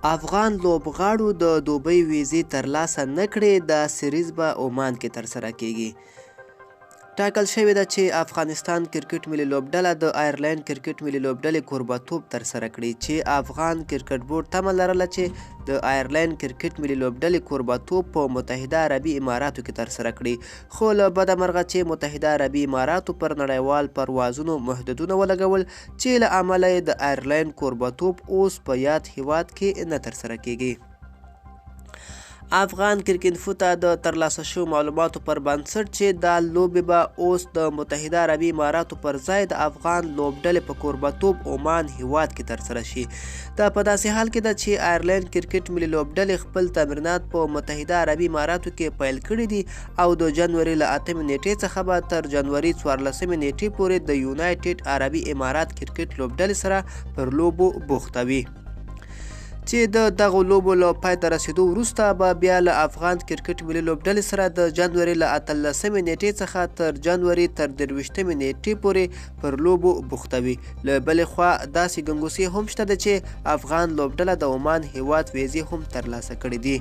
افغان لوبغاړو د دوبۍ ویزې ترلاسه نه کړې، دا سیریز به عمان کې ترسره کیږي. ټاکل شوې ده چې افغانستان کرکټ ملي لوبډله د آیرلینډ کرکټ ملي لوبډلې کوربتوب ترسره کړي، چې افغان کرکټ بورډ تمه لرله چې د آیرلینډ کرکټ ملي لوبډلې کوربتوب په متحده عربي اماراتو کې ترسره کړي، خو له بده مرغه چې متحده عربي اماراتو پر نړیوال پروازونو محدودونه ولګول، چې له امله یې د آیرلینډ کوربتوب اوس په یاد هیواد کې نه ترسره کیږي. افغان کرکینفو ته د ترلاسه شوو معلوماتو پر بنسټ چې دا لوبې به اوس د متحده عربي اماراتو پر ځای د افغان لوبډلې په کوربتوب عمان هیواد کې ترسره شي. دا په داسې حال کې ده چې آیرلینډ کرکټ ملي لوبډلې خپل تمرینات په متحده عربي اماراتو کې پیل کړي دي او د جنوري له 8مې نیټې څخه به تر جنوري 14مې نیټې پورې د یونایټډ عربي امارات کرکټ لوبډلې سره پر لوبو بوخته وي، چې د دغو لوبو له پای ته رسېدو وروسته به بیا له افغان کرکټ ملي لوبډلې سره د جنوري له 18مې نیټې څخه تر جنوري تر 23مې نیټې پورې پر لوبو بوخته وي. له بلې خوا داسې ګنګوسې هم شته ده چې افغان لوبډله د عمان هیواد ویزې هم ترلاسه کړې دي.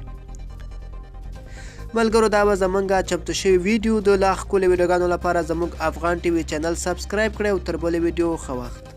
ملګرو، دا به زمونږ چمتو شوی ویډیو. د لا ښکلو ویډیوګانو لپاره زموږ افغان ټي وي چینل سبسکرایب کړئ او تر بلې ویډیو ښه وخت.